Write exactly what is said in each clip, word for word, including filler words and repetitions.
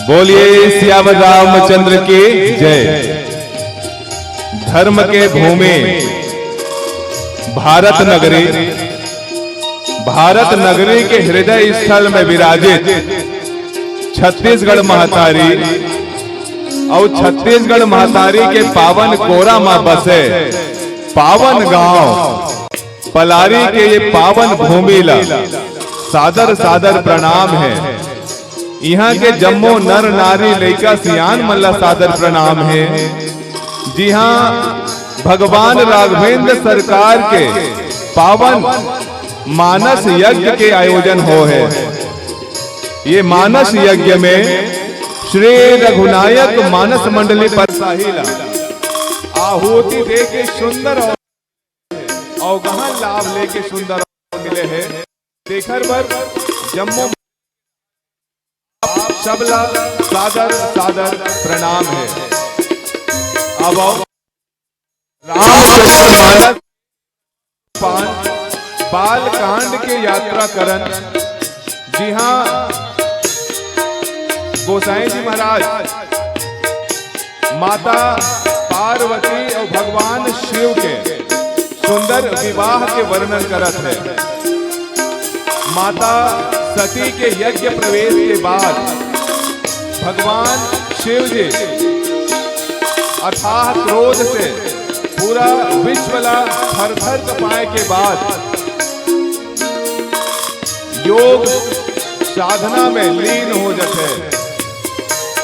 बोलिए सियावर रामचंद्र की जय। धर्म के भूमि भारत नगरी, भारत नगरी के हृदय स्थल में विराजित छत्तीसगढ़ महतारी अउ छत्तीसगढ़ महतारी के पावन कोरा म बसे पावन गांव पलारी के ये पावन भूमि ला सादर सादर प्रणाम हे। इहाँ के जम्मो नर नारी लइका सियान मन ला सादर प्रणाम हे, जिहाँ भगवान राघवेंद्र सरकार के पावन मानस यज्ञ के आयोजन हो हे। ये मानस यज्ञ में श्री रघुनायक मानस मंडली परसाही ला आहुति दे के सुंदर अउ गहन लाभ लेके सुंदर मिले हे। तेखर बर जम्मो आप सबला सादर सादर प्रणाम हे। अब आओ रामचरित मानस पान बाल कांड के यात्रा करन, जिहाँ गोसाई जी महाराज माता पार्वती अउ भगवान शिव के सुंदर विवाह के वर्णन करत हे। माता सती के यज्ञ प्रवेश के बाद भगवान शिव जी अथाह क्रोध से पूरा विश्व ला थर-थर कपाए के बाद योग साधना में लीन हो जथे।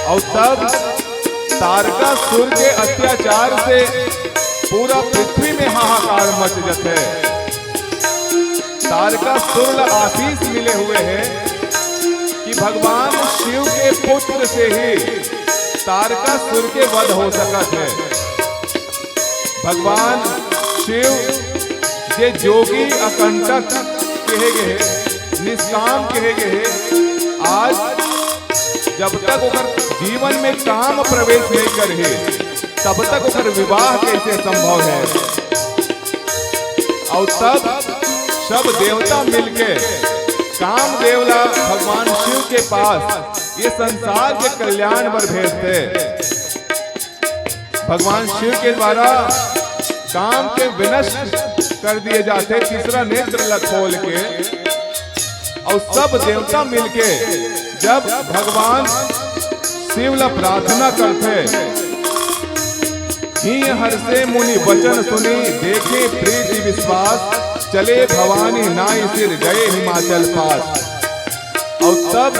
अउ तब तारकासुर के अत्याचार से पूरा पृथ्वी में हाहाकार मच जथे। तारकासुर ला आशीष मिले हुए हे कि भगवान शिव के पुत्र से ही तारकासुर के वध हो सकत हे। भगवान शिव जे जोगी अकंटक कहे गे हे, निष्काम कहे गे हे, आज जब तक ओकर जीवन में काम प्रवेश नहीं करही, तब तक ओकर विवाह कैसे संभव हे? अउ तब सब देवता मिलके कामदेव ला भगवान शिव के पास ये संसार के कल्याण बर भेजथे। भगवान शिव के द्वारा काम के विनष्ट कर दिए जाथे, तीसरा नेत्र ला खोल के। अउ सब देवता मिलके जब भगवान शिव ला प्रार्थना करथे, हिय हर्षे मुनि वचन सुनि, देखे प्रीति विश्वास, चले भवानी नाई सिर, गए हिमाचल पास। अउ तब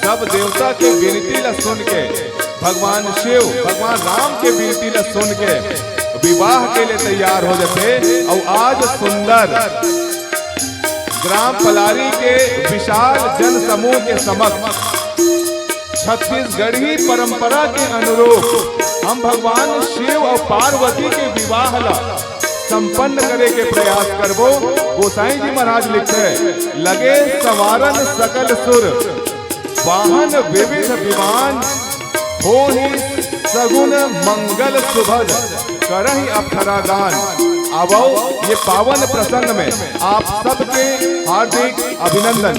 सब देवता के विनती ला सुन के भगवान शिव भगवान राम के विनती ला सुन के विवाह के लिए तैयार हो जाथे। अउ आज सुंदर ग्राम पलारी के विशाल जन समूह के समक्ष छत्तीसगढ़ी परंपरा के अनुरूप हम भगवान शिव अउ पार्वती के विवाह ला संपन्न करे के प्रयास करबो। गोसाई जी महाराज लिखथे, लगे संवारन सकल सुर, वाहन विविध विमान, होही सगुन मंगल सुभग, करही अप्ठरा गान। आवो ये पावन प्रसंग में आप सबके हार्दिक अभिनंदन।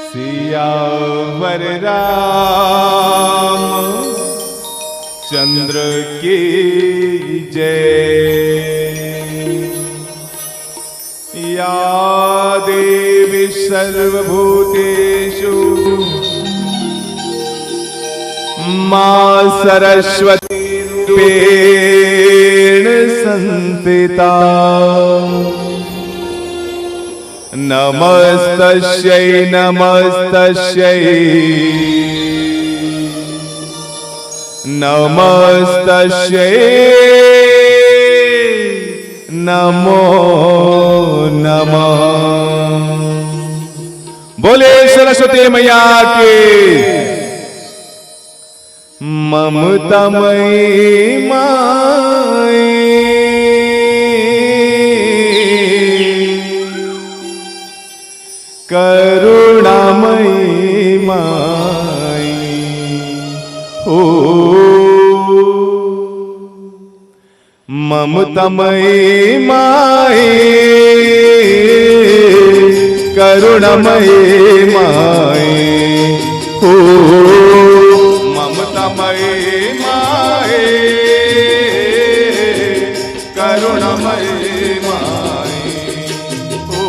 सियावर राम चंद्र की जय। या देवी सर्वभूतेषु माँ सरस्वती रूपेण संस्थिता। नमस्तस्यै नमस्तस्यै नमस्तस्यै नमो नमः। बोले सरस्वती मैया की। ममतामयी माई, करुणामयी माई, ओ ममतामयी माई, करुणामयी माई, ओ ममतामयी माई, करुणामयी माई, ओ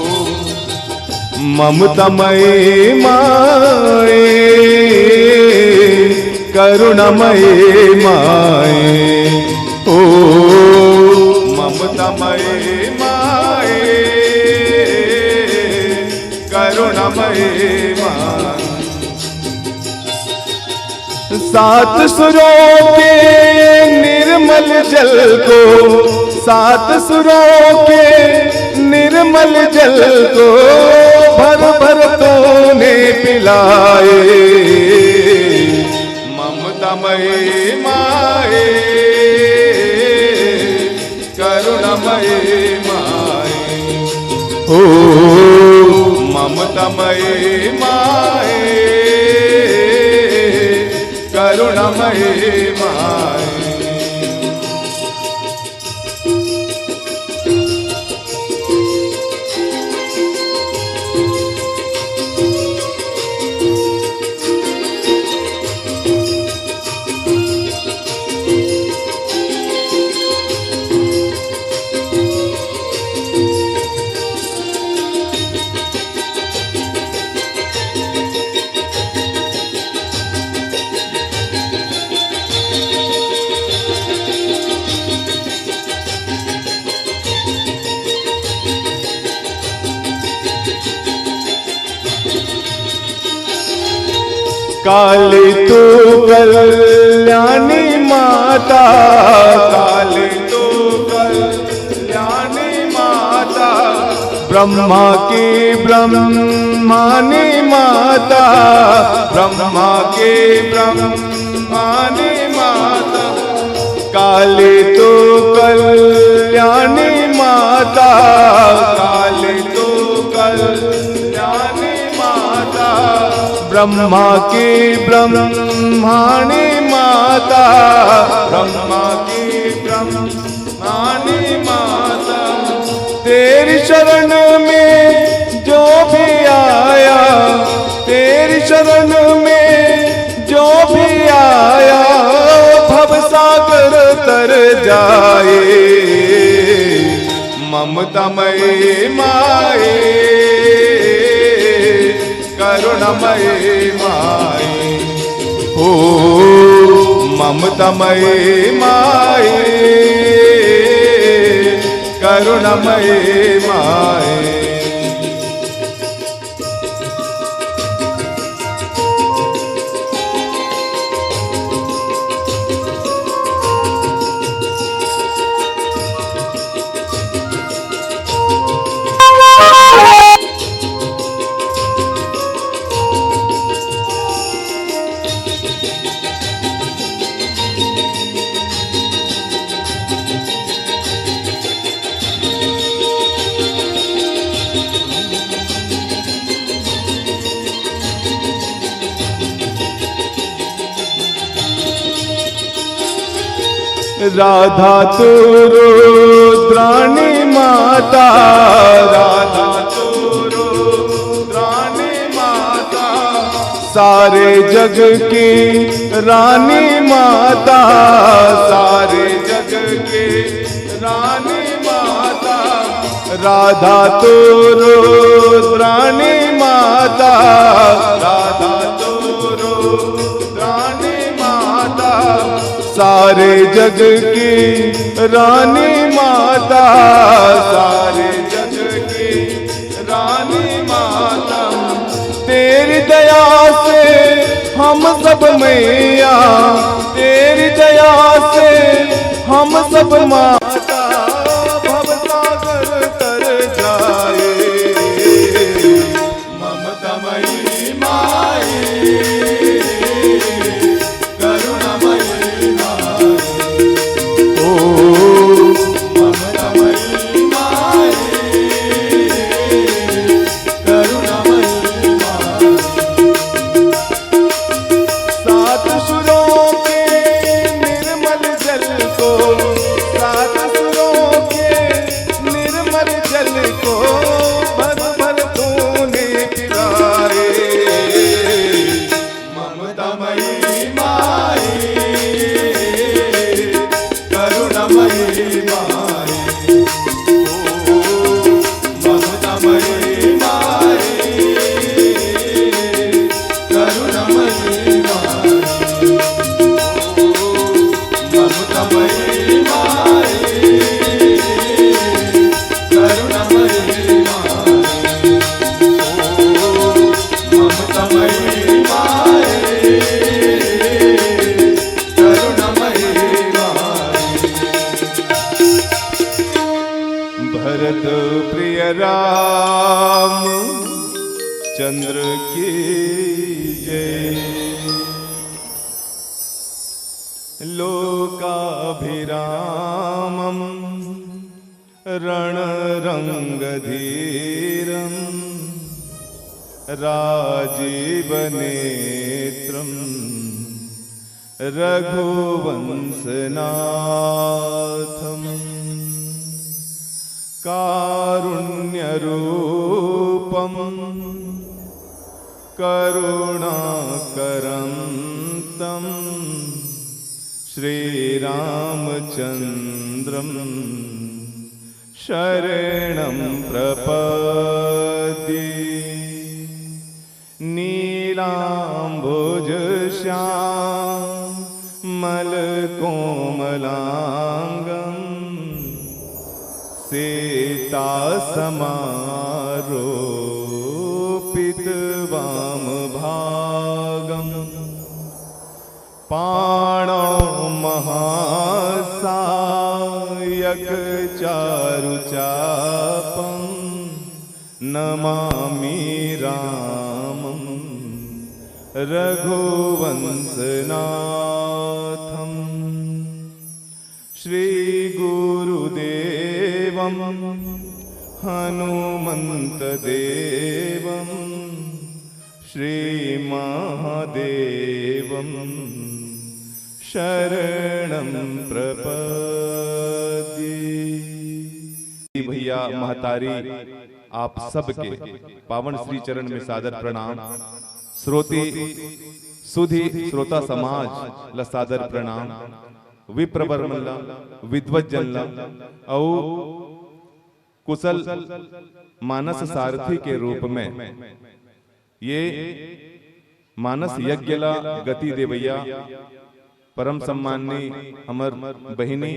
ममतामयी माई, करुणामयी माई, ओ ममतामयी माई, करुणामयी माई। सात सुरों के निर्मल जल को, सात सुरों के निर्मल जल को भर भर तूने पिलाए। ममतामयी माए, करुणामयी माए, ओ ममतामयी माए, करुणामयी माए। काली तू कल्याणी माता, काली तू कल्याणी माता, ब्रह्मा की ब्रह्माणी माता, ब्रह्मा की ब्रह्माणी माता, काली तू कल्याणी माता, काली तू कल्याणी माता, ब्रह्मा की ब्रह्माणी माता, ब्रह्मा की ब्रह्माणी माता। तेरी शरण में जो भी आया, तेरी शरण में जो भी आया, भव सागर तर जाए। ममतामयी माए, करुणामयी माए, ओ ममतामयी माए, करुणामयी माए। राधा तू रुद्राणी माता, राधा तू रुद्राणी माता, सारे जग की रानी माता, सारे जग की रानी माता, राधा तू रुद्राणी माता, राधा तू रुद्राणी माता, सारे जग की रानी माता, सारे जग की रानी माता। तेरी दया से हम सब मैया, तेरी दया से हम सब माता, भव सागर तर जाए। ममतामयी माए, करुणामयी रामचंद्र की जय। लोकाभिरामं रणरंगधीरं राजीवनेत्रं रघुवंशनाथं कारुण्यरूपं करुणाकरं तं श्रीरामचंद्रं शरणं प्रपद्ये। नीलाम्बुजश्यामलकोमलाङ्गं सीतासमारोपितवामभागम्। पाणौ महासायकचारुचापं नमामि रामं रघुवंशनाथम्। श्रीगुरुदेवं हनुमन्तदेवं श्रीमहादेवं शरणं प्रपद्ये। भैया महतारी, आप सबके पावन श्री चरण में सादर प्रणाम। श्रोती सुधी श्रोता समाज ला सादर प्रणाम। विप्रवर मन ला, विद्वत जन ला, अउ कुशल मानस सारथी के रूप में ये मानस यज्ञ ला गति देवैया परम सम्माननीय हमर बहिनी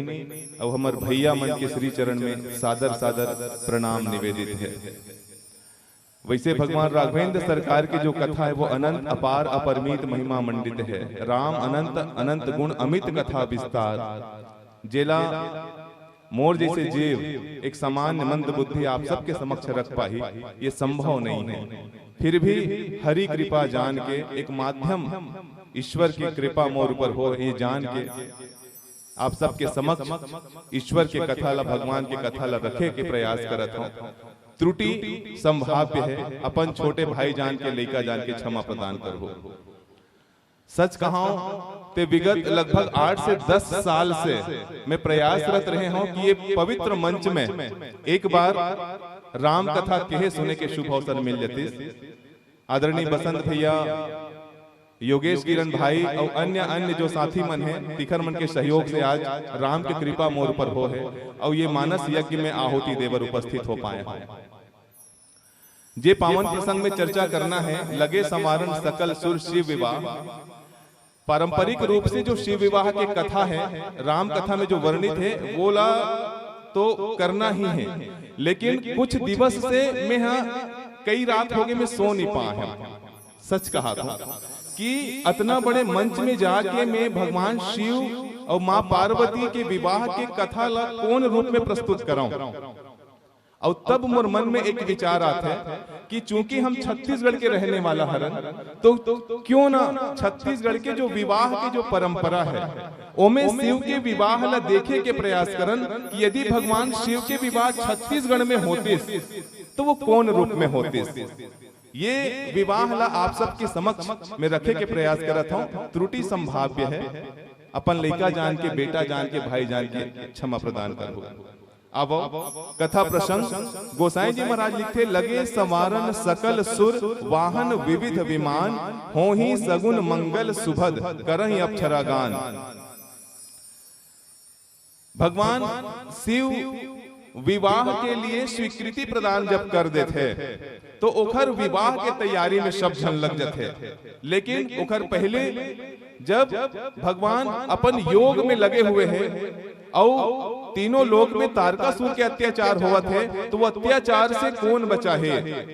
अउ हमर भैया मन के श्री चरण में सादर सादर प्रणाम निवेदित है। वैसे भगवान राघवेंद्र सरकार की जो कथा है, वो अनंत अपार अपरिमित महिमा मंडित है। राम अनंत अनंत गुण अमित कथा विस्तार, जेला मोर जैसे जीव, एक सामान्य मंद बुद्धि आप सबके समक्ष रख पाही, ये संभव नहीं है। फिर भी हरि कृपा जान के, एक माध्यम ईश्वर की कृपा मोर ऊपर हो, ये जान के आप सबके समक्ष ईश्वर के कथा ला, भगवान के कथा ला रखे के प्रयास करत हूँ। त्रुटि संभाव्य है, अपन छोटे भाई जान के, लइका जान के क्षमा प्रदान करहु। सच कहाऊं ते विगत लगभग आठ से दस साल से मैं प्रयासरत रहे हूं कि ये पवित्र मंच में एक बार राम कथा कहे सुने के शुभ अवसर मिल जतिस। आदरणीय बसंत भैया, योगेश किरण भाई अउ अन्य अन्य जो साथी मन हैं, तिखर मन के सहयोग से आज राम के कृपा मोर ऊपर हो है अउ ये मानस यज्ञ में आहुति देबर उपस्थित हो पाए हैं। जे पावन प्रसंग में चर्चा करना है, लगे संवारन सकल सुर शिव विवाह। पारंपरिक रूप से जो शिव विवाह के कथा है, राम कथा में जो वर्णित है, वो ला तो करना ही है, लेकिन कुछ दिवस से मैं हा कई रात हो गए, मैं सो नहीं पा है। सच कहा था कि अतना बड़े मंच में जाके मैं भगवान शिव अउ माँ पार्वती के विवाह के कथा ला कौन रूप में प्रस्तुत कराऊं। अउ तब मोर मन में एक विचार आथे कि चूंकि हम छत्तीसगढ़ के रहने वाला हरन, तो क्यों ना छत्तीसगढ़ के जो विवाह के जो परंपरा है, ओमे शिव के विवाह ला देखे के प्रयास करन कि यदि भगवान शिव के विवाह छत्तीसगढ़ में होतिस, तो वो कौन रूप में होतिस। ये विवाह ला आप सबके समक्ष में रखे के प्रयास करत हूँ। त्रुटि संभाव्य है, अपन लइका जान के, बेटा जान के, भाई जान के क्षमा प्रदान करहु। अब कथा प्रसंग, गोसाई जी महाराज लिखथे, लगे संवारन सकल सुर, वाहन विविध विमान, होही सगुन मंगल सुभद, करही अप्सरा गान। भगवान शिव विवाह के लिए स्वीकृति प्रदान जब कर देथे, तो ओखर विवाह के तैयारी में सब झन लग जथे। लेकिन ओखर पहले जब भगवान अपन योग में लगे हुए हैं, अउ तीनों लोक में तारकासुर के अत्याचार होवत है, तो वो अत्याचार से कौन बचा है?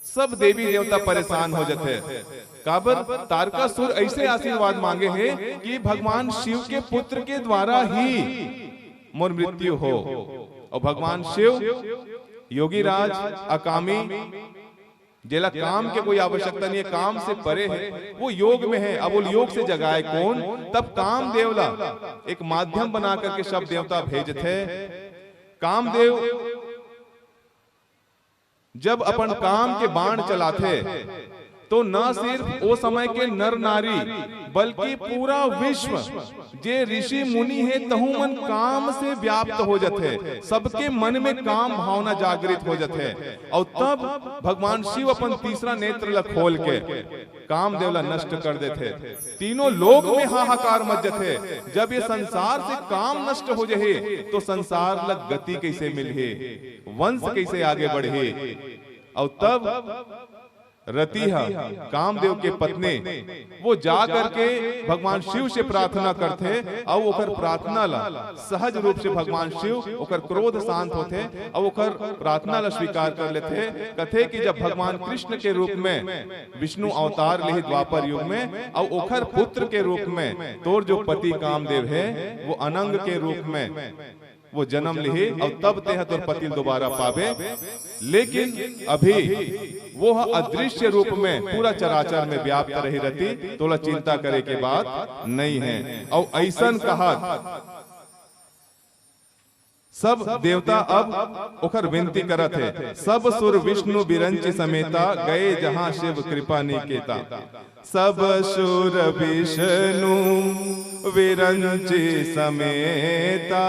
सब देवी देवता परेशान हो जथे। काबर? तारकासुर ऐसे आशीर्वाद मांगे हे कि भगवान शिव के पुत्र के द्वारा ही मोर मृत्यु हो। और भगवान शिव योगीराज अकामी, जेला काम के कोई आवश्यकता नहीं है, काम से परे है, वो योग में है। अब वो योग से जगाए कोन? तब कामदेव ला एक माध्यम बना करके सब देवता भेजथे। कामदेव जब अपन काम के बाण चलाथे, तो न सिर्फ ओ समय के नर नारी, बल्कि पूरा विश्व, जे ऋषि मुनि हे, तहु मन काम से व्याप्त हो जथे। सबके मन में काम भावना जागृत हो जथे। और तब भगवान शिव अपन तीसरा नेत्र ला खोल के कामदेव ला नष्ट कर देथे। तीनों लोक में हाहाकार मच जथे। जब ये संसार से काम नष्ट हो जही, तो संसार ला गति कैसे मिलही, वंश कैसे आगे बढ़ही? और तब रति ह, कामदेव के पत्नी, वो जा करके भगवान शिव से प्रार्थना करथे, अउ ओकर प्रार्थना ला सहज रूप से भगवान शिव, ओकर क्रोध शांत होथे, अउ ओकर प्रार्थना ला स्वीकार कर लेथे। कथे कि जब भगवान कृष्ण के रूप में विष्णु अवतार लेही द्वापर युग में, अउ ओखर पुत्र के रूप में तोर जो पति कामदेव हे, वो अनंग के रूप में वो जन्म लिही, अउ तब तेह तोर पति ल दोबारा पाबे। लेकिन अभी वो ह अदृश्य रूप में पूरा चराचर में व्याप्त रही रति, तोला चिंता करे के बात नहीं है। अउ ऐसन कहत सब देवता अब ओखर विनती करत हे, सब सुर विष्णु बिरंची समेता, गए जहां शिव कृपा निकेता। सब सुर विष्णु विरंची समेता,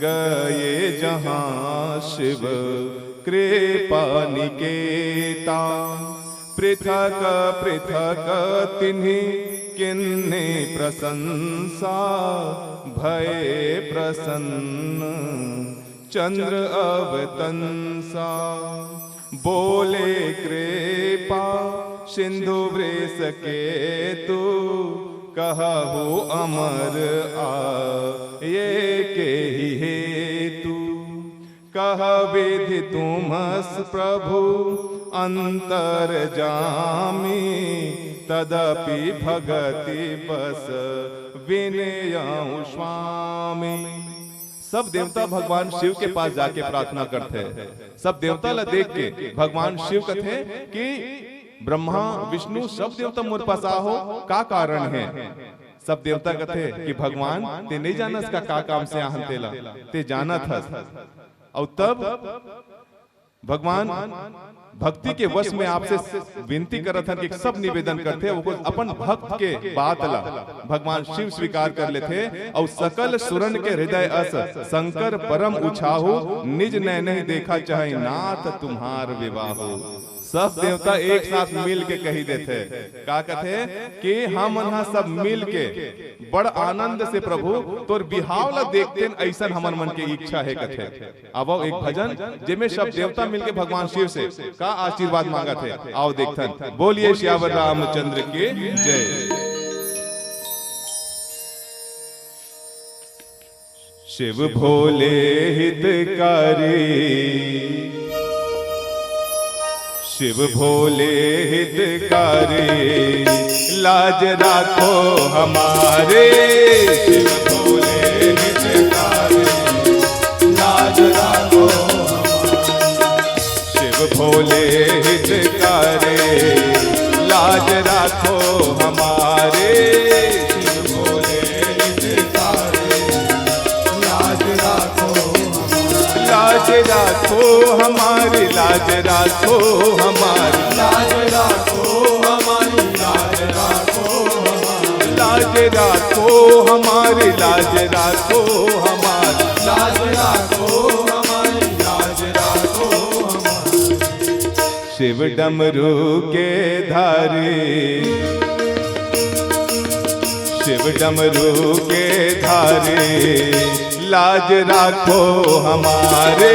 गए जहां शिव कृपा निकेता। पृथक पृथक तिन्ही किन्नी प्रशंसा, भय प्रसन्न चंद्र अवतंसा। बोले कृपा सिंधु वृष केतु, कहहु अमर आ ये के ही हेतु। कह विधि तुमस प्रभु अंतर जामी, तदपि भगति बस विनयउ स्वामी। सब देवता भगवान शिव के पास जाके प्रार्थना करथे। सब देवता ला देख के भगवान शिव कथे कि ब्रह्मा, विष्णु, सब देवता मोर पास आहो, का कारण हे? सब देवता कथे कि भगवान, ते नहीं जानस का, का काम से आहन तेला, ते जानत हस। अउ तब भगवान भक्ति के वश में आपसे विनती करत हन कि सब निवेदन करथे, वो अपन भक्त के बात ला भगवान शिव स्वीकार कर लेथे। अउ सकल सुरन के हृदय अस शंकर परम उछाहु, निज नैन ही देखा चाहे नाथ तुम्हार विवाहु। सब देवता एक साथ मिल के कही देथे, का कथे कि हमन ह सब मिल के बड़ आनंद से प्रभु तोर बिहाव ला देखतेन, ऐसन हमन मन के इच्छा हे कथे। आवव एक भजन, जेमे सब देवता मिलके भगवान शिव से का आशीर्वाद मांगत हे। आव देखथन। बोलिए सियावर रामचंद्र की जय। शिव भोले हितकारी, शिव भोले हितकारी, लाज राखो हमारे। शिव भोले हितकारी, लाज राखो हमारे। शिव भोले हितकारी, लाज राखो हमारे। शिव भोले हितकारी, लाज राखो हमारे। लाज राखो हमारी, लाज राखो हमारी। लाज राखो हमारी, लाज राखो हमारी। लाज राखो हमारी, लाज राखो हमारी। लाज राखो हमारी, लाज राखो हमारी। शिव डमरू के धारी, शिव डमरू के धारी, लाज राखो हमारे।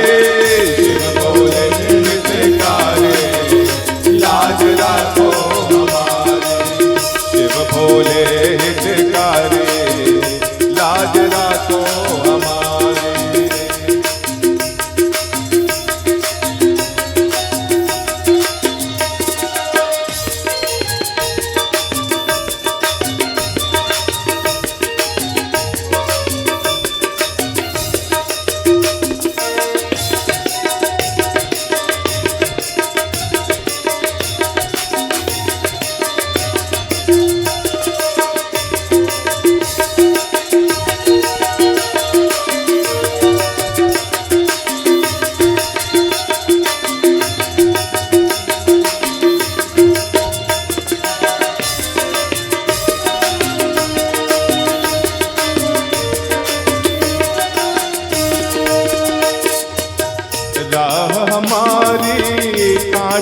शिव भोले हितकारी, लाज राखो हमारे। शिव भोले हितकारी, लाज राखो हमारे।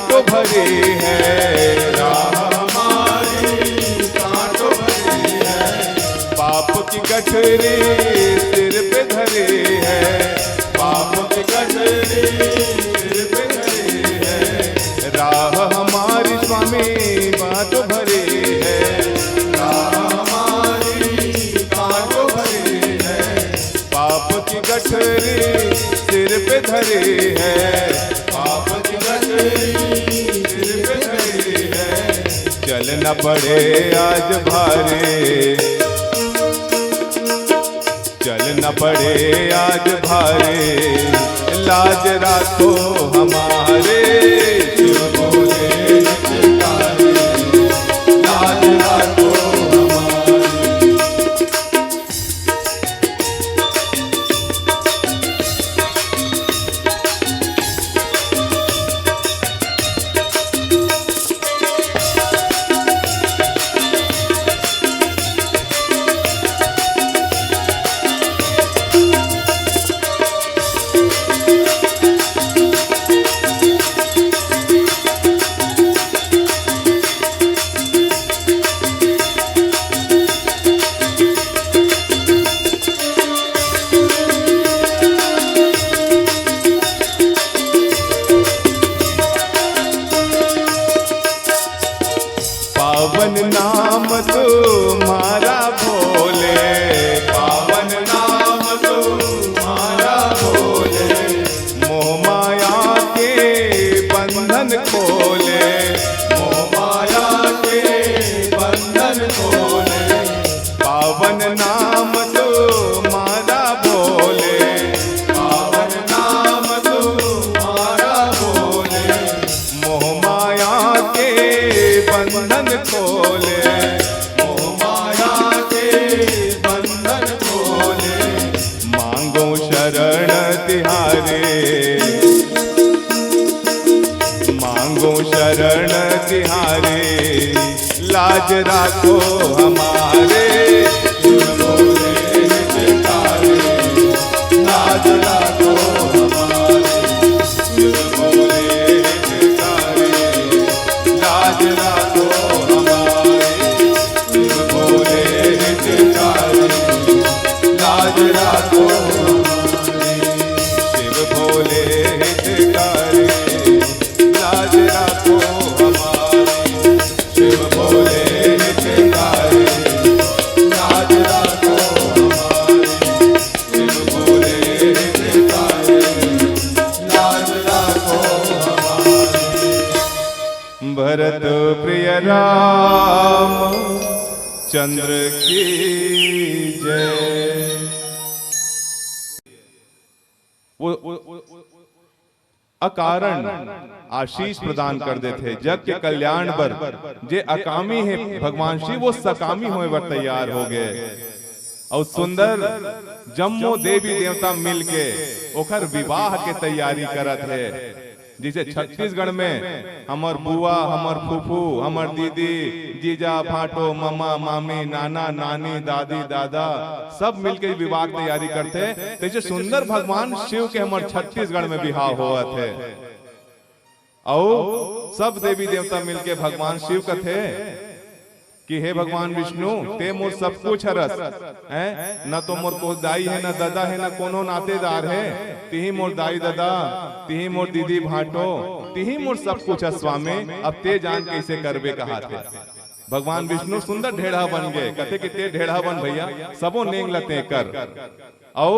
तो भरी है, राह हमारी कांटों भरी है। पाप की गठरी सिर पे धरी है, पाप की गठरी सिर पे धरी है। राह हमारी स्वामी बांटों भरी है, राह हमारी कांटों भरी है। पाप की गठरी सिर पे धरी है, पाप की गठरी सिर पे धरी है। चलना पड़े आज भारी, चलना पड़े आज भारी, लाज राखो हमारे। शिव भोले हितकारी, लाज राखो हमारे। पावन नाम तुम्हारा भोले, पावन नाम तुम्हारा भोले, मोह माया के बंधन खोले, मोह माया के बंधन खोले। पावन नाम तुम्हारा भोले, पावन नाम तुम्हारा भोले, मोह माया के बंधन खोले, मोह माया के बंधन खोले। मांगो शरण तिहारे, मांगो शरण तिहारे, लाज राखो हमारे। शिव भोले हितकारी, लाज राखो हमारे। शिव भोले हितकारी, लाज राखो हमारे। शिव भोले हितकारी, लाज राखो हमारे। शिव भोले हितकारी, लाज राखो हमारे। शिव भोले हितकारी, लाज राखो हमारे। शिव भोले हितकारी, लाज राखो हमारे। भरत प्रिय राम चंद्र की जय। वो अकारण आशीष प्रदान कर देथे। जग के कल्याण बर जे अकामी हे भगवान शिव, वो सकामी होए बर तैयार हो गए। अउ सुंदर जम्मो देवी देवता मिलके ओखर विवाह के तैयारी करत हे। जैसे छत्तीसगढ़ में हमर बुआ, हमर फूफू, हमर दीदी, जीजा, भांटो, ममा, मामी, नाना, नानी, दादी, दादा सब मिलके विवाह के तैयारी करथे, तैसे सुंदर भगवान शिव के हमर छत्तीसगढ़ में बिहाव होवत हे। अउ सब देवी देवता मिलके भगवान शिव कथे कि हे भगवान विष्णु, ते मोर सब कुछ हरस, हैं? न तो मोर को दाई हे, न ददा हे, न कोनो नातेदार हे। तिही मोर दाई ददा, तिही मोर दीदी भांटो, तिही मोर सब कुछ हस स्वामी। अब ते जान कैसे करबे कहाथे। भगवान विष्णु सुंदर ढेढ़ा बन गए, कथे कि ते ढेढ़ा बन भैया, सबो नेंग ल ते कर। अउ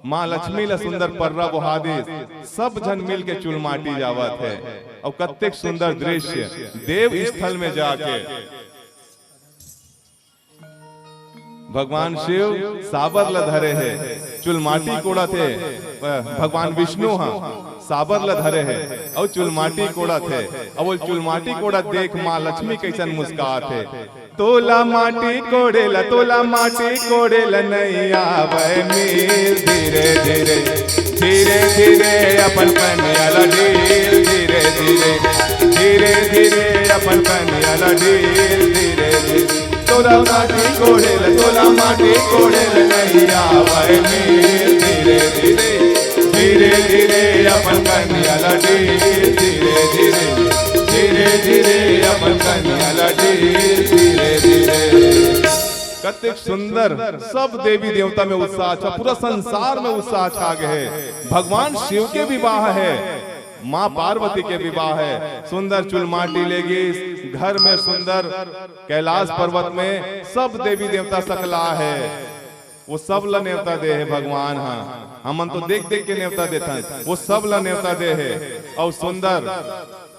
माँ लक्ष्मी ल सुंदर पर्रा बोहा दिस, सब झन मिल के चुलमाटी जावत हे। अउ कतेक सुंदर दृश्य, देव स्थल में जाके भगवान शिव साबर ल धरे हे, चुलमाटी कोड़त हे। भगवान विष्णु ह साबर ल धरे हे अउ चुलमाटी कोड़त हे। अउ वो चुलमाटी कोड़त देख माँ लक्ष्मी कैसन मुस्कात हे। तोला माटी कोड़े ल, तोला माटी कोड़े ल नइ आवय मील। धीरे धीरे, धीरे धीरे अपन कनिया ल ढील। धीरे धीरे, धीरे धीरे अपन कनिया ल ढील। धीरे धीरे, तोला माटी कोड़े ल, तोला माटी कोड़े ल नइ आवय मील। धीरे धीरे, धीरे धीरे अपन कनिया ल ढील। धीरे धीरे, धीरे अपन कन्या ला धीरे धीरे धीरे। कतेक सुंदर, सब देवी देवता में उत्साह छा, पूरा संसार में उत्साह छा गे हे। भगवान शिव के विवाह हे, माँ पार्वती के विवाह हे। सुंदर चुलमाटी लेगिस घर में, सुंदर कैलाश पर्वत में सब देवी देवता सकला हे। वो सब ला नेवता दे हे भगवान हा। हमन तो देख देख के नेवता देथन, वो सब ला नेवता दे हे। अउ सुंदर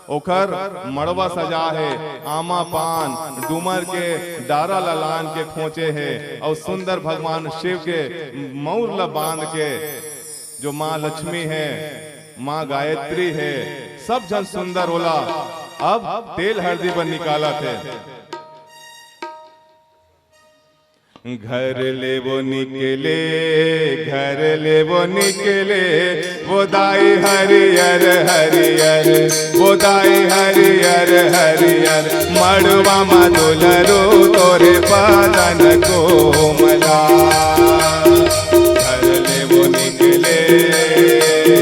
ओकर मड़वा सजा हे, आमा पान डूमर के डारा ला लान के खोंचे हे। अउ सुंदर भगवान शिव के मउर ला बांध के, जो माँ लक्ष्मी हे, माँ गायत्री हे, सब झन सुंदर ओला अब तेल हरदी बर निकालत हे। घर ले वो निकले, घर ले वो निकले, वो दाई हरियर हरियर, वो दाई हरियर हरियर, मड़वा मा दुलरू तोरे बदन कोमला। घर ले वो निकले,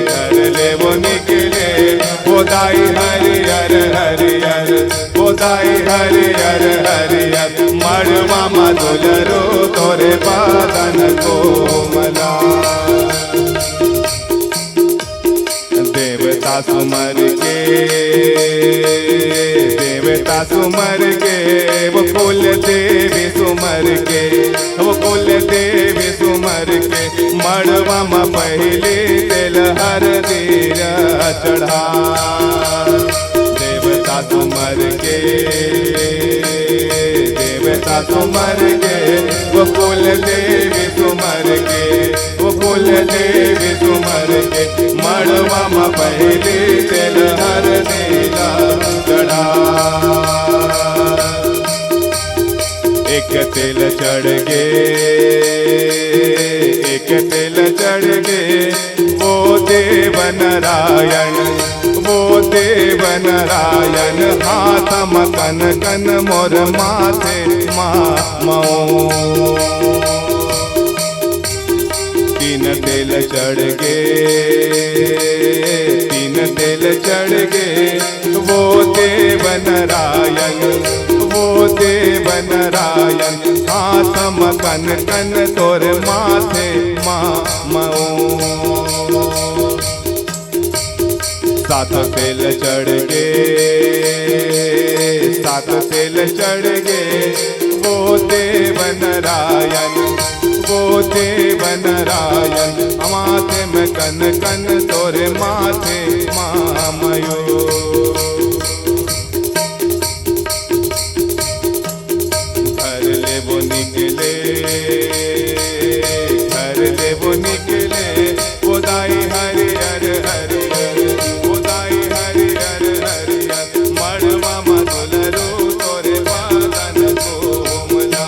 घर ले वो निकले, वो दाई हरियर हरियर, वो दाई हरियर हरियर, मड़वा मा दुलरू तोरे बदन कोमला। देवता सुमर के, देवता सुमर के, वो कुल देवी सुमर के, वो कुल देवी सुमर के, मड़वा मा पहिली तेल हरदी ला चढ़ा। देवता सुमर के, देवता सुमर के, वो कुल देवी सुमर के, वो कुल देवी सुमर के, मड़वा मा पहिली तेल हरदी ला चढ़ा। एक तेल चढ़ गे, एक तेल चढ़ गे, वो देव नारायण, वो देव नारायण, हाथ म कन कन मोर माथे मा मऊ। तीन तेल चढ़ गे, तीन तेल चढ़ गे, वो देव नारायण, वो देव नारायण, हाथ म कन कन तोर माथे मा मऊ। सात तेल चढ़ गे, सात तेल चढ़ गे, वो देव नारायण, वो देव नारायण, माथे म कन कन तोरे माथे मा मऊ। घर ले वो निकले, घर ले वो निकले, वो दाई हरियर हरियर, वो दाई हरियर हरियर, मड़वा मा दुलरू तोरे बदन कोमला।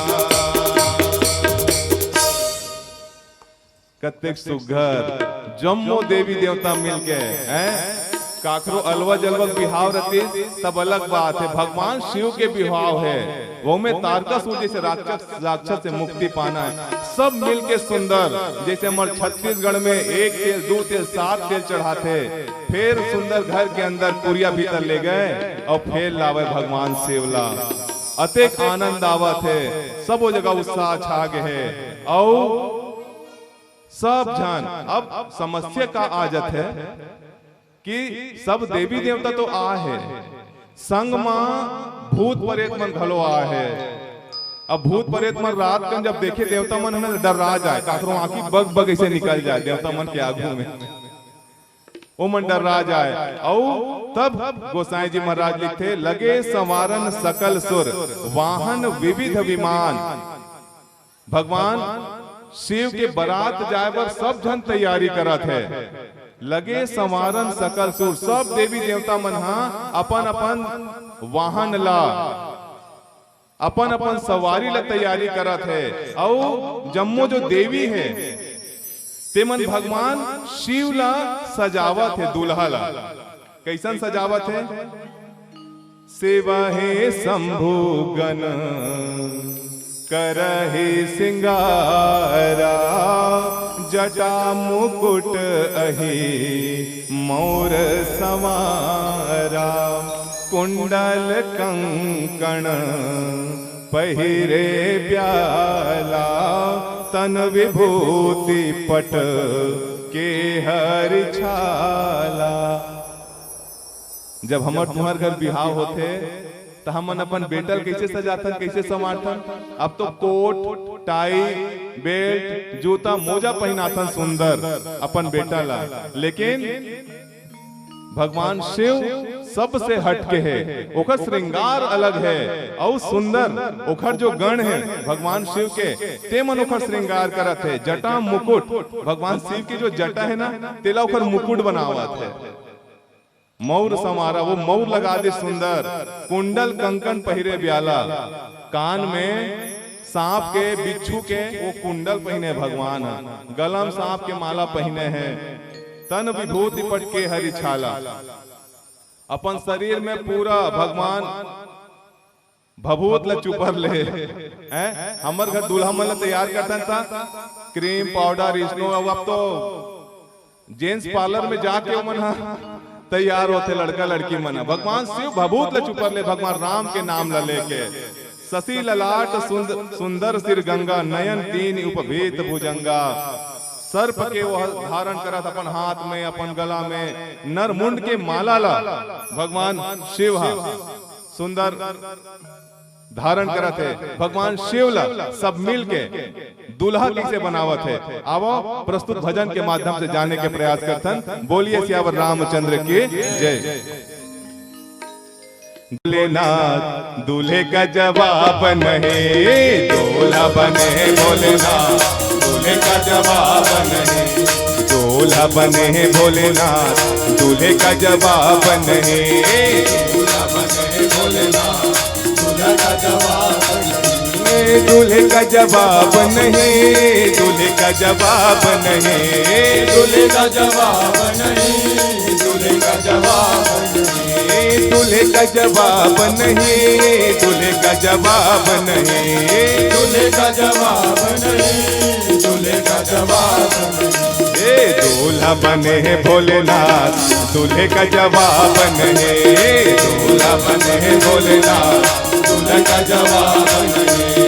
कतेक सुघर, जम्मो देवी देवता मिलके, हैं? काकरो अलवा जलवा के बिहाव रतिस, तब अलग बात हे। भगवान शिव के बिहाव हे, वो में तारकासुर जैसे राक्षस, राक्षस से मुक्ति पाना हे। सब मिलके सुंदर, जैसे हमर छत्तीसगढ़ में एक तेल, दू तेल, सात तेल चढ़ाथे, फेर सुंदर घर के अंदर कुरिया भीतर ले गए अउ फेर लावे भगवान शिव ला। अतेक आनंद आवत हे, सबो जगह उत्साह छा गे हे। अउ सब झन, अब समस्या का आ जाथे कि सब देवी देवता तो आ हे, संग मा भूत परेत मन घलो आ हे। अब भूत परेत मन रात कन जब देखे देवता मन ह ना, डर्रा जाए, काकरो आंखी बग बग ऐसे निकल जाए देवता मन के आगू में। ओमन डर्रा जाए। अउ तब गोसाई जी महाराज लिखथे, लगे संवारन सकल सुर, वाहन विविध विमान। भगवान शिव के बरात जाए बर सब झन तैयारी करत हे। लगे संवारन सकल सुर, सब देवी देवता मन ह अपन अपन वाहन ला, अपन अपन सवारी ला तैयारी करत हे। अउ जम्मो जो देवी हे, तेमन भगवान शिव ला सजावत हे, दूल्हा ला। कैसन सजावत हे? सेवा हे शंभु गण करहि सिंगारा, जटा मुकुट अहि मौर संवारा। कुंडल कंकण पहिरे ब्याला, तन विभूति पट के हरि छाला। जब हमर तुम्हर घर बिहाव होथे, त हमन अपन बेटा ल कइसे सजाथन, कइसे संवारथन? अब तो कोट, टाई, बेल्ट, जूता, मोजा पहिनाथन सुंदर अपन बेटा ला, लेकिन भगवान शिव सबसे हट के हे, ओखर श्रृंगार अलग हे। अउ सुंदर ओखर जो गण हे भगवान शिव के, ते मन ओखर श्रृंगार करत हे। जटा मुकुट, भगवान शिव के जो जटा हे ना, तेला ओखर मुकुट बनावत हे। मौर संवारा, वो मौर लगा दे सुंदर, कुंडल कंकन पहिरे ब्याला, कान में सांप के, बिच्छू के वो कुंडल पहिने भगवान ह, गला म सांप के माला पहिने हे, तन विभूति पट के हरि छाला। अपन शरीर में पूरा भगवान भभूत ल चुपर ले। हैं? हमर घर दूल्हा मन ल तैयार करथन त क्रीम, पाउडर, स्नो, अब, अब तो जेंट्स पार्लर में जाके ओमन ह तैयार होथे, लड़का लड़की मन ह। भगवान शिव भभूत ल चुपर ले, भगवान राम के नाम ल लेके। शशि ललाट सुंद-, सुंदर सिर गंगा, नयन तीन उपभीत भुजंगा। सर्प के वो धारण करत अपन हाथ में, अपन गला में, नरमुंड के माला ला भगवान शिव ह सुंदर धारण करत हे। भगवान शिव ला सब मिल के दूल्हा कइसे बनावत हे, आवो प्रस्तुत भजन के माध्यम से जाने के प्रयास करथन। बोलिए सियावर रामचंद्र की जय। भोलेनाथ दूल्हे का जवाब नहीं, दूल्हा बने भोलेनाथ दूल्हे का जवाब नहीं, दूल्हा बने भोलेनाथ दूल्हे का जवाब नहीं, दूल्हा बने भोलेनाथ दूल्हा का जवाब नहीं। ए, दूल्हे का जवाब नहीं, दूल्हे का जवाब नहीं, दूल्हे का जवाब नहीं, दूल्हे का जवाब नहीं, दूल्हे का जवाब नहीं, दूल्हे का जवाब नहीं, दूल्हे का जवाब नहीं, दूल्हे का जवाब नहीं। ए, दूल्हा बने हैं भोलेनाथ, दूल्हे का जवाब नहीं, दूल्हा बने हैं भोलेनाथ दूल्हे का जवाब नहीं।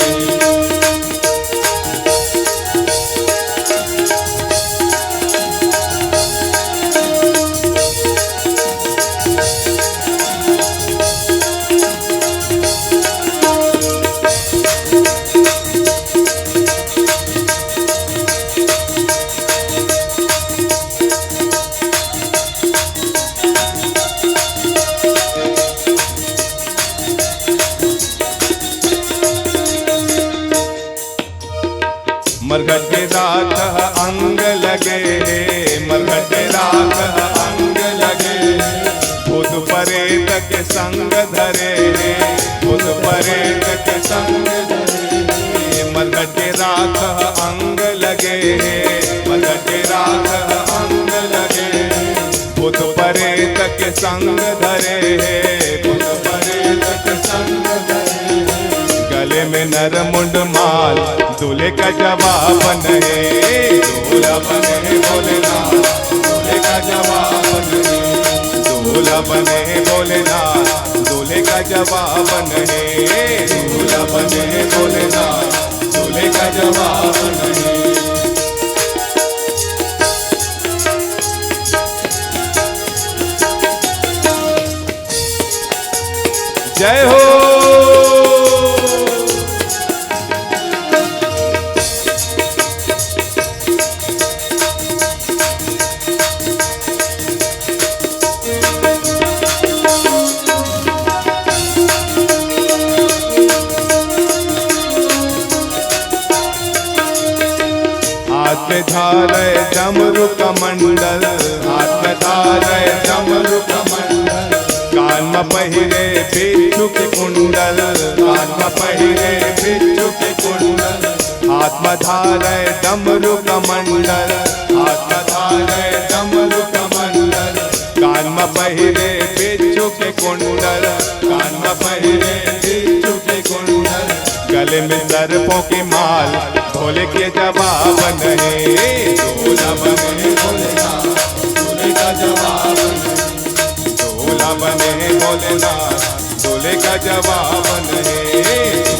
मरघट के राख ह अंग लगे हे, मरघट के राख ह अंग लगे हे। भूत परेत के संग धरे हे, भूत परेत के संग धरे हे। मरघट के राख ह अंग लगे हे, मरघट के राख ह अंग लगे हे। भूत परेत के संग धरे हे, भूत परेत के संग धरे हे। गले में नर मुंड माल, दूल्हे का जवाब नहीं, दूल्हा बने भोलेनाथ दूल्हे का जवाब नहीं, दूल्हा बने भोलेनाथ दूल्हे का जवाब नहीं, दूल्हा बने भोलेनाथ दूल्हे का जवाब नहीं। जय हो। हाथ में धारे डमरू कमंडल, हाथ में धारे डमरू कमंडल। कान में पहिरे बिच्छू के कुंडल, कान में पहिरे बिच्छू के कुंडल। हाथ में धारे डमरू कमंडल, हाथ में धारे डमरू कमंडल। कान में पहिरे बिच्छू के कुंडल, कान में पहिरे बिच्छू के कुंडल। गले में सर्पों की माल, भोले के जवाब नहीं। दूल्हा बने भोलेनाथ, दूल्हे का जवाब नहीं। दूल्हा बने भोलेनाथ, दूल्हे का जवाब नहीं,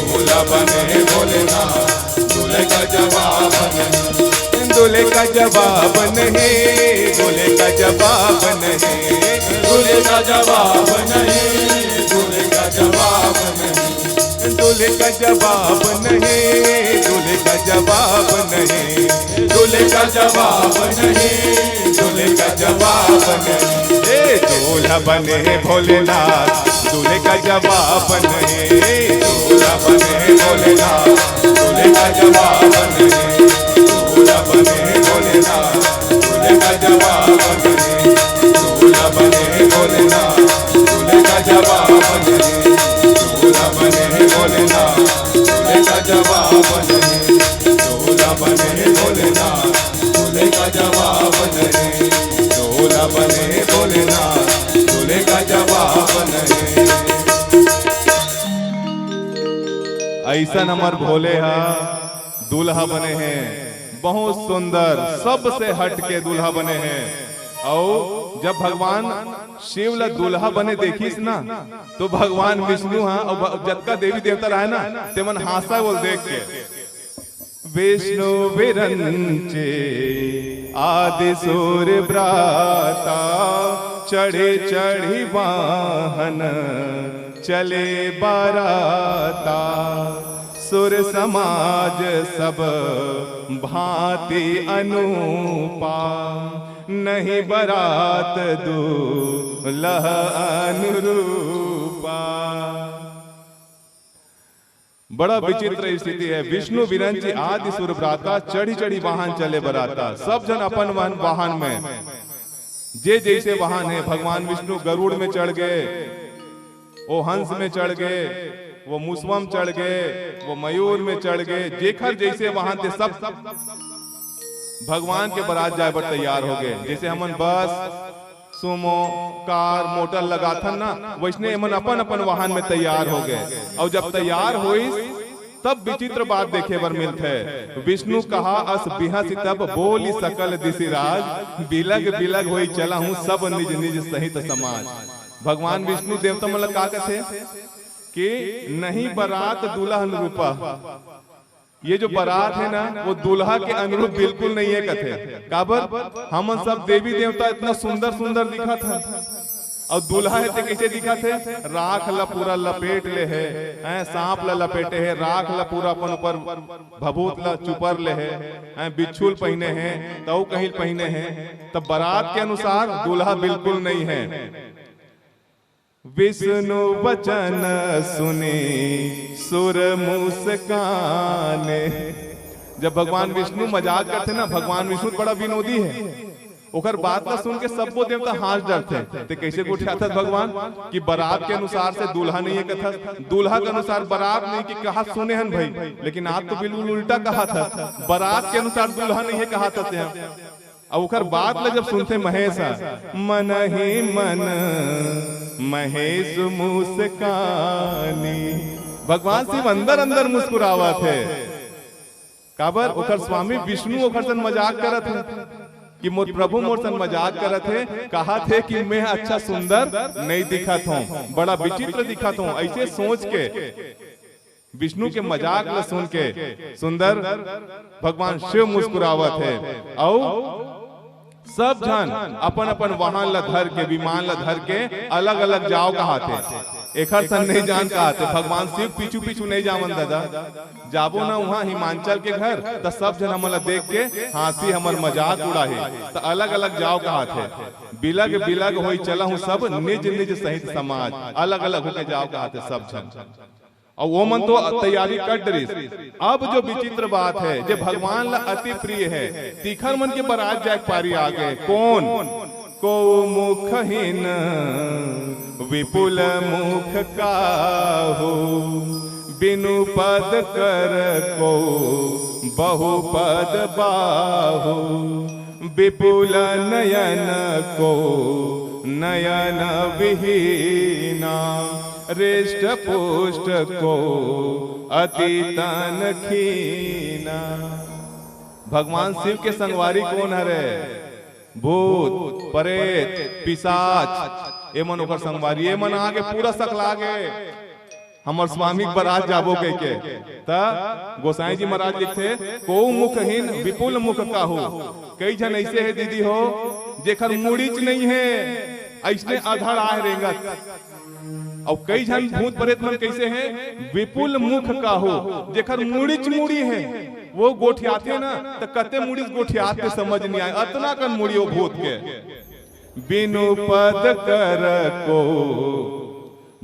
दूल्हा बने भोलेनाथ, दूल्हे का जवाब नहीं, दूल्हे का जवाब नहीं, दूल्हे का जवाब नहीं, दूल्हे का जवाब नहीं, दूल्हे का जवाब नहीं, दूल्हे का जवाब नहीं, दूल्हे का जवाब नहीं, दूल्हे का जवाब नहीं, दूल्हे का जवाब नहीं। ए दूल्हा बने भोलेनाथ, दूल्हे का जवाब नहीं, दूल्हा बने भोलेनाथ, दूल्हे का जवाब नहीं, दूल्हा बने भोलेनाथ, दूल्हे का जवाब नहीं, दूल्हा बने भोलेनाथ, दूल्हे का जवाब नहीं, दूल्हा बने भोलेनाथ, दूल्हे का जवाब नहीं, दूल्हा बने भोलेनाथ, दूल्हे का जवाब नहीं, दूल्हा बने भोलेनाथ, दूल्हे का जवाब नहीं। अइसन हमर भोले हा दूल्हा बने हे, बहुत सुंदर, सबसे हट के दूल्हा बने हे। अउ जब भगवान शिव ला दूल्हा बने देखिस ना, तो भगवान विष्णु हा अउ भ-, जतका देवी देवता रहे ना, तेमन हांसा बोल देख के। विष्णु विरंचे आदि सूर ब्राता, चढ़े चढ़ी वाहन चले बराता। सुर समाज सब भांति अनूपा, नहीं बरात दूल्हा अनुरूपा। बड़ा विचित्र स्थिति है। विष्णु विरंची आदि सुर ब्राता, चढ़ी चढ़ी वाहन चले बराता। सब झन अपन मन वाहन में, जे जइसे वाहन हे, भगवान विष्णु गरुड़ में चढ़ गे, वो हंस में चढ़ गे, वो मुसवा में चढ़ गे, वो मयूर में चढ़ गे, जेखर जइसे वाहन थे, सब भगवान के बरात जाए बर तैयार हो गे। जइसे हमन बस, सुमो, कार, मोटर लगाथन ना, वइसने एमन अपन अपन वाहन में तैयार हो गे। अउ जब तैयार होइस, तब विचित्र बात देखे बर मिलथे। विष्णु कहा अस बिहसी तब, बोली सकल दिसि राज, बिलग बिलग होई चला हूँ सब निज निज सहित समाज। भगवान विष्णु देवता मन ला का कथे कि नहीं बरात दूल्हा अनुरूपा, ये जो बरात है ना, वो दूल्हा के अनुरूप बिल्कुल नहीं है कथे। काबर? हमन सब देवी देवता इतना सुंदर सुंदर दिखत हन, अउ दूल्हा हे ते कइसे दिखत हे? राख ला पूरा लपेट ले हे, हैं, सांप ला लपेटे हे, राख ला पूरा अपन ऊपर भभूत ला चुपर ले हे, हैं, बिच्छू ल पहिने हे, तउ कहीं पहिने हे। तब बरात के अनुसार दूल्हा बिल्कुल नहीं है। विष्णु वचन सुनी सुर मुस्काने। जब भगवान विष्णु मजाक करथे ना, भगवान विष्णु बड़ा विनोदी हे, ओकर बात ला सुन के सब्बो देवता हांस डरथे। ते कइसे गोठियाथस भगवान कि बरात के अनुसार से दूल्हा नहीं हे कथस, दूल्हा के अनुसार बरात नहीं कि कहा सुने हन भाई, लेकिन आप तो बिल्कुल उल्टा कहाथस, बरात के अनुसार दूल्हा नहीं हे कहाथस। अउ ओकर बात ल जब सुनथे महेश ह, मन ही मन महेश मुस्कानी। भगवान शिव अंदर अंदर मुस्कुरावत हे। काबर? ओकर स्वामी विष्णु ओकर सन मजाक करत हे कि मोर प्रभु मोर सन मजाक करत हे, कहत हे कि मैं अच्छा सुंदर नहीं दिखत हूँ, बड़ा विचित्र दिखत हूँ। अइसे सोच के विष्णु के मजाक ल सुन के सुंदर भगवान शिव मुस्कुरावत हे। अउ सब झन अपन अपन वाहन ल धर के, विमान ल धर के अलग अलग जाव कहाथे। एखर सन नहीं जान कहाथे। भगवान शिव पीछू पीछू नहीं जावन दादा। जाबो ना उहाँ हिमांचल के घर, त सब झन हमन ल देख के हांसी, हमर मजाक उड़ाही, त अलग अलग जाव कहाथे। बिलग बिलग होई चला हूँ सब निज निज सहित समाज, अलग अलग होके जाव कहाथे सब झन। अउ ओमन तो तैयारी कर डरिस। अब जो विचित्र बात हे, जे भगवान ला अति प्रिय हे, तिखर मन के बरात जाए के पारी आ गे। कोन? को मुखहीन विपुल मुख काहू, बिनु पद कर को बहुपद बाहू। विपुल नयन को नयन विहीना, हृष्ट पुष्ट को अति तन खीना। भगवान शिव के संगवारी कोन हरे? भूत, प्रेत, पिशाच। ए मन ओकर संगवारी, ए मन आगे पूरा सकला गे, हमर स्वामी के बरात जाबो कहिके। त गोसाई जी महाराज लिखथे, "कोउ मुखहीन विपुल मुख काहू।" कई झन ऐसे हे दीदी हो, जेकर मुड़ीच नहीं हे, ऐसने अधड़ आए रेंगत। अउ कई झन भूत प्रेत मन कैसे हे, विपुल मुख काहू, जेकर मुड़ीच मुड़ी हे, वो गोठियाथे ना, त कते मुड़ीच गोठियाथे समझ नहीं आए, अतना कन मुड़ी वो भूत के। बिनु पद कर को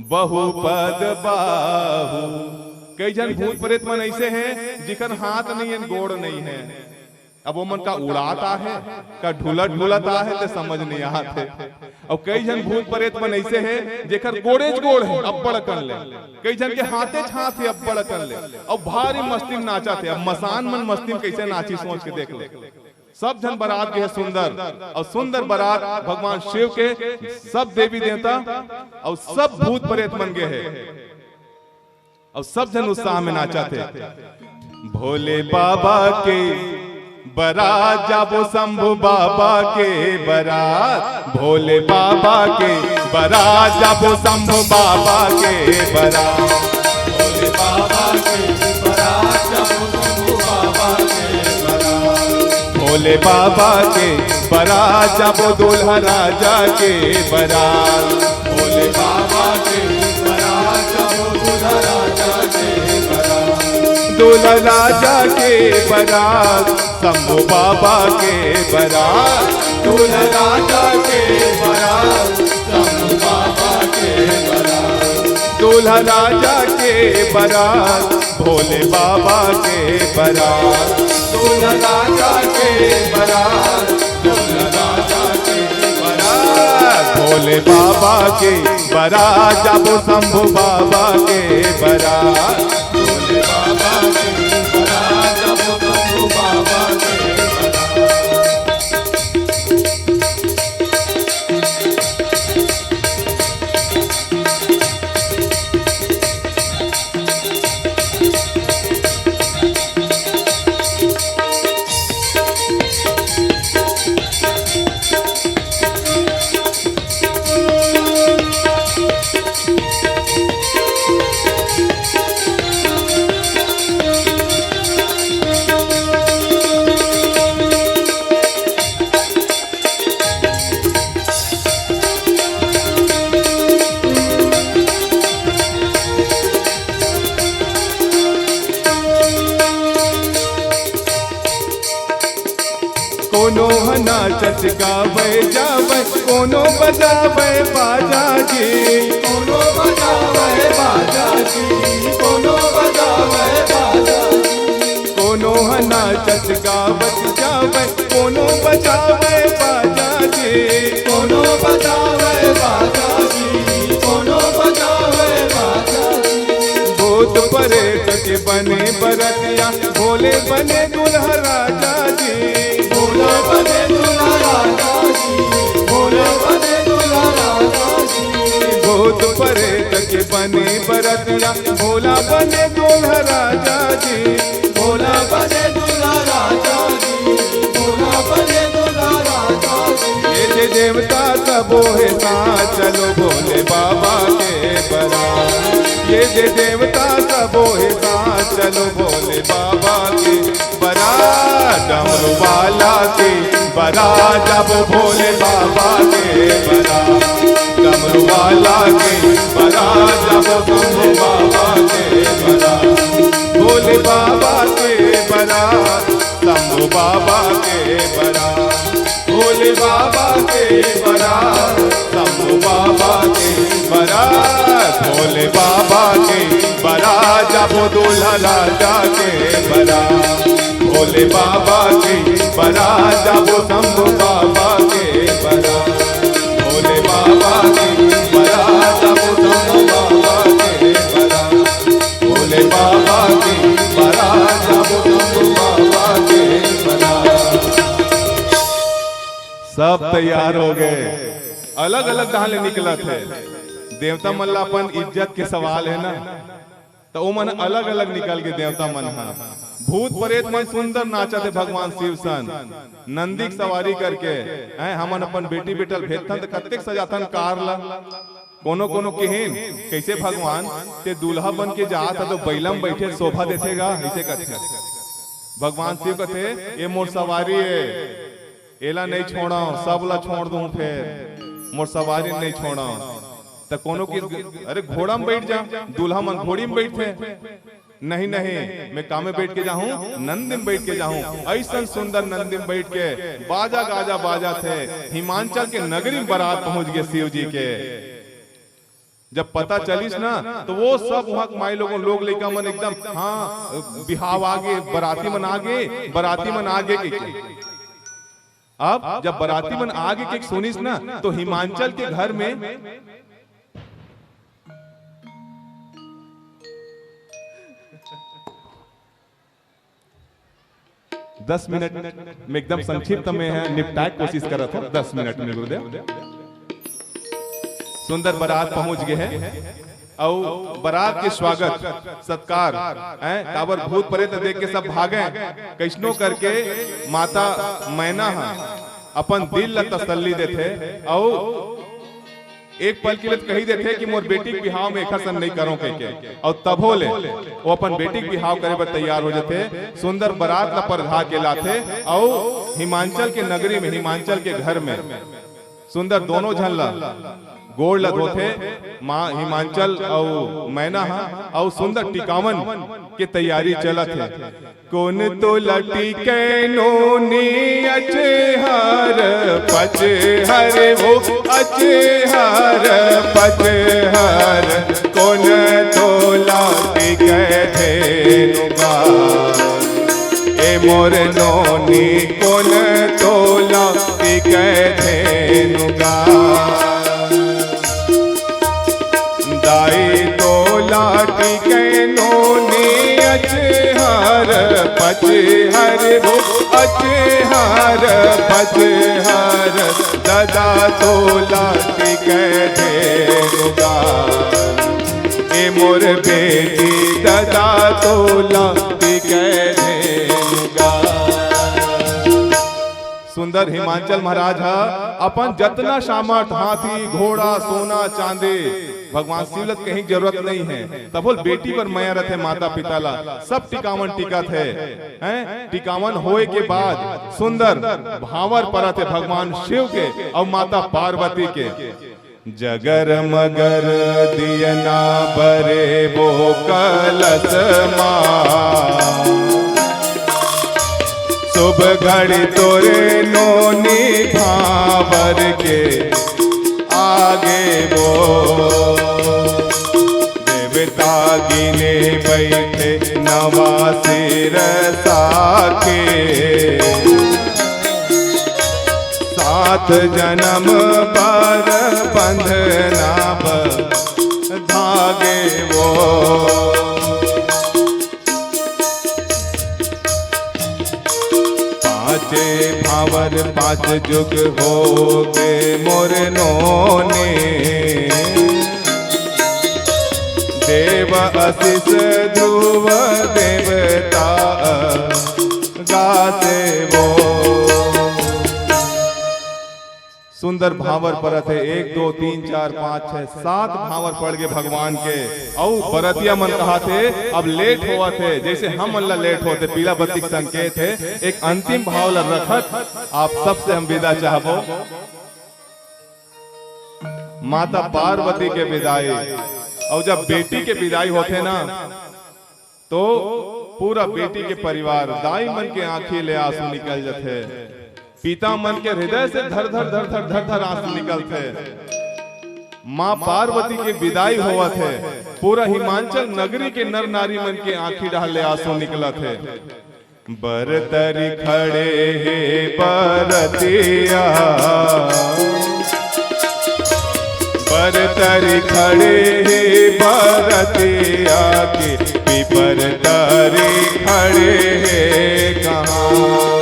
बहु पद बाहु। कई झन भूत प्रेत मन ऐसे हे, जिकर हाथ नहीं हे, गोड़ नहीं हे। अब वो मन का उड़ात आहे, का ढुलत ढुलत आहे, ते समझ नहीं आत हे। अउ कई झन भूत प्रेत मन ऐसे हे, जेकर गोड़ेच गोड़ हे, अब्बड़ अकन ले। कई झन के हाथेच हाथ हे, अब्बड़ अकन ले। अउ भारी मस्ती में नाचत हे। अब मसान मन मस्ती में कैसे नाची, सोच के देख ले। सब झन बरात गे हे सुंदर, अउ सुंदर बरात भगवान शिव के, सब देवी देवता अउ सब भूत प्रेत मन गे हे, अउ सब झन उत्साह में नाचत हे। भोले बाबा के बरात जाबो, शंभू बाबा के बरात, भोले बाबा के बरात जाबो, शंभू बाबा के बरात। भोले बाबा के बरात जाबो, शंभू बाबा के बरात। भोले बाबा के बरात जाबो, दूल्हा राजा के बरात। भोले बाबा के बरात जाबो, दूल्हा राजा के बरात। दूल्हा राजा के बरात, शंभू बाबा के बरात। दूल्हा राजा के बरात, शंभू बाबा के बरात। दूल्हा राजा के बरात, भोले बाबा के बरात। दूल्हा राजा के बरात, दूल्हा राजा के बरात। भोले बाबा के बरात, जाबो शंभू बाबा के बरात। भोले बाबा के बरात, जाबो शंभू बाबा के बरात। कोनो ह नाचत गावय जावय, कोनो बजावय बाजा जी। कोनो बजावय बाजा जी, कोनो बजावय बाजा जी। कोनो ह नाचत गावत जावय, कोनो बजावय बाजा जी। कोनो बजावय बाजा जी, कोनो बजावय बाजा जी। भूत प्रेत के बने बरतिया, भोले बने दूल्हा राजा जी। भोला बने दूल्हा राजा जी, भोला बने दूल्हा राजा जी। भूत प्रेत के बने बरतिया, भोला बने दूल्हा राजा जी। भोला बने दूल्हा राजा जी, भोला बने दूल्हा राजा जी। ये जे देवता सबो हे साथ, चलो भोले बाबा के बरात। ये जे देवता सबो हे साथ, चलो भोले बाबा के बरात। डमरू वाला के बरात, जाबो भोले बाबा के बरात। डमरू वाला के बरात, जाबो शंभू बाबा के बरात। भोले बाबा के बरात, शंभू बाबा के बरात। भोले बाबा के बरात, शंभू बाबा के बरात। भोले बाबा के बरात, जाबो दूल्हा राजा के बरात। भोले बाबा के बरात, जाबो शंभू बाबा के बरात। भोले बाबा के बरात, जाबो शंभू बाबा के बरात। भोले बाबा के बरात, जाबो शंभू बाबा के बरात। सब तैयार हो गए, अलग-अलग डहान ले निकलत हे। देवता मन ला अपन इज्जत के सवाल हे ना, त ओमन अलग-अलग निकल गे देवता मन ह। भूत परेत मन सुंदर नाचत हे भगवान शिव सन, नंदी के सवारी करके। हैं, हमन अपन बेटी बेटा ल भेजथन त कतेक सजाथन कार ला। कोनो कोनो किहिन, "कइसे भगवान, ते दूल्हा बन के जात ह तो बइला म बइठे शोभा देथे गा?" अइसे कथे। भगवान शिव कथे, "ए मोर सवारी ए, एला नइ छोड़ंव, सब ला छोड़ दूं फेर, मोर सवारी नइ छोड़ंव।" त कोनो किहिस, "अरे घोड़ा म बइठ जा, दूल्हा मन घोड़ी म बइठथे।" "नहीं, नहीं, मैं का में बइठ के जाहूं? नंदी में बइठ के जाहूं।" अइसन सुंदर नंदी में बइठ के बाजा गाजा बाजत हे, हिमांचल के नगरी में बरात पहुंच गे शिव जी के। जब पता चलिस ना, तो वो सब वहां के माई लोगन, लोग लइका मन एकदम, "हाँ, बिहाव आगे, बराती मन आगे, बराती मन आगे," कहिके। अब जब बराती मन आगे कहिके सुनिस ना, तो हिमांचल के घर में दस मिनट में, एकदम संक्षिप्त में हे, निपटाय के कोशिश करत हों, दस मिनट में गुरुदेव। सुंदर बरात पहुंच गे हे, अउ बरात के स्वागत सत्कार, हैं, काबर भूत परेत देख के सब भागे, कइसनो करके माता मैना ह अपन दिल ला तसल्ली देथे, अउ एक पल के लिए तो कही देथे कि मोर बेटी के बिहाव में एखर सन नइ करों कहिके, अउ तभो ले वो अपन बेटी के बिहाव करे बर तैयार हो जथे। सुंदर बरात ला परधा के लाथे, अउ हिमांचल के नगरी में, हिमांचल के घर में सुंदर दोनों झन ला गोड़ ला धोथे, माँ हिमांचल अउ मैना हा, अउ सुंदर टिकावन के तैयारी चलत हे। कोन तोला टिकै नोनी अचहर पचहर वो अचहर पचहर, कोन तोला टिकै धेनु गा। ए मोर नोनी कोन तोला टिकै धेनु गा। दाई तोला टिकै नोनी अचहर पचहर वो अचहर पचहर, ददा तोला टिकै धेनु गा। ए मोर बेटी ददा तोला टिकै धेनु गा। सुंदर हिमांचल महाराज ह अपन जतना सामर्थ, हाथी, घोड़ा, सोना, चांदी, भगवान शिव ल कहीं जरूरत नइ हे, तभो ल बेटी बर मया रथे माता पिता ला, सब टिकावन टिकत हे, हैं? टिकावन होय के बाद सुंदर भांवर परत हे भगवान शिव के अउ माता पार्वती के। जगर मगर दियना बरे वो कलस मा, शुभ घड़ी तोरे नोनी भांवर के आगे वो। देवता गिने बैठे नवा सिरसा के, सात जनम बर बंधना बंधा गे वो। पांचे भांवर पांच जुग हो गे मोर नोनी, देव आशीष ध्रुव देवता गाथे वो। सुंदर भांवर परत हे, एक, दो, तीन, चार, पांच, छह, सात भांवर पड़ गे भगवान के। अउ बरतिया मन कहाथे, "अब लेट होवत हे, जइसे हमन ला लेट होथे, पीला बत्ती के संकेत हे।" एक अंतिम भाव ला रखत आप सबसे हम विदा चाहबो। माता पार्वती के विदाई, अउ जब बेटी के विदाई होथे ना, तो पूरा बेटी के परिवार, दाई मन के आंखी ले आंसू निकल जथे, पिता मन के हृदय से धर धर धर धर धर धर आंसू निकलथे। माँ पार्वती के विदाई होवत हे, पूरा हिमांचल नगरी के नर नारी मन के आंखी डहर ले आंसू निकलत हे। बर तरी खड़े हे बरतिया, बर तरी खड़े हे बरतिया के, पीपर तरी खड़े हे कहाँ।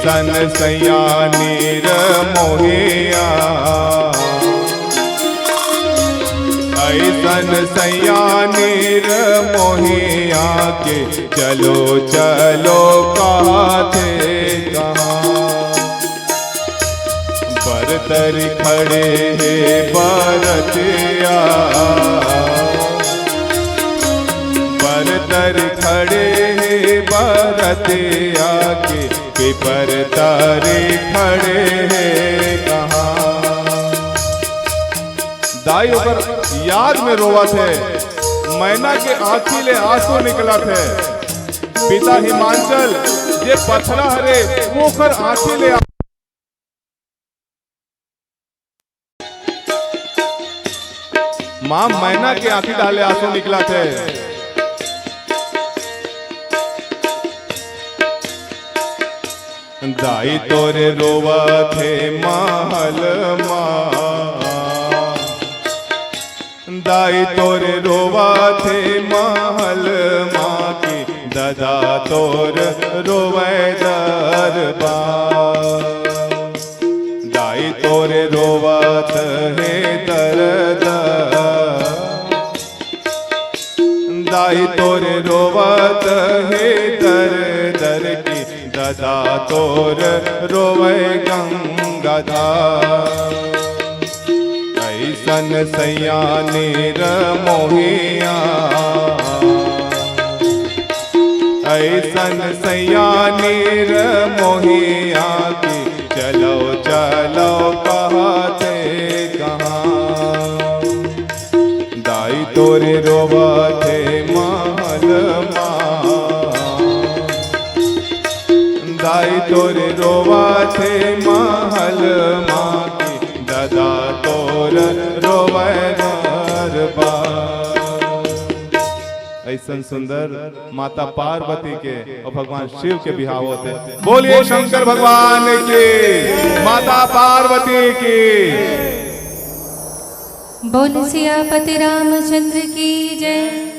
ऐसन सैया नीर मोहिया, अइसन सैया नीर मोहिया के चलो चलो कहथे कहाँ। बरतरी खड़े हे बरतिया, बरतरी खड़े हे बरतिया के, पीपर तरी खड़े हे कहाँ। दाई ओकर याद में रोवत हे, मैना के आँखी ले आंसू निकलत हे। पिता हिमांचल जे पथरा हरे, ओकर आँखी ले माँ मैना के आँखी डाले आंसू निकलत हे। दाई तोरे रोवत हे महल मा, दाई तोरे रोवत हे महल मा की, ददा तोर रोवे दरबार। दाई तोरे रोवत हे दरद, दाई तोरे रोवत हे दरदर की, ददा तोर रोवे गंगाधार। अइसन सैया नीर मोहिया, अइसन सैया नीर मोहिया की, चलो चलो कहथे कहाँ। दाई तोरे रोवत हे महल मा, दाई तोरे रोवत हे महल मा की, ददा तोर रोवे दरबार। अइसन सुंदर माता पार्वती के अउ भगवान शिव के बिहाव होथे। बोलिए शंकर भगवान की, माता पार्वती की। बोल सियापति रामचंद्र की जय।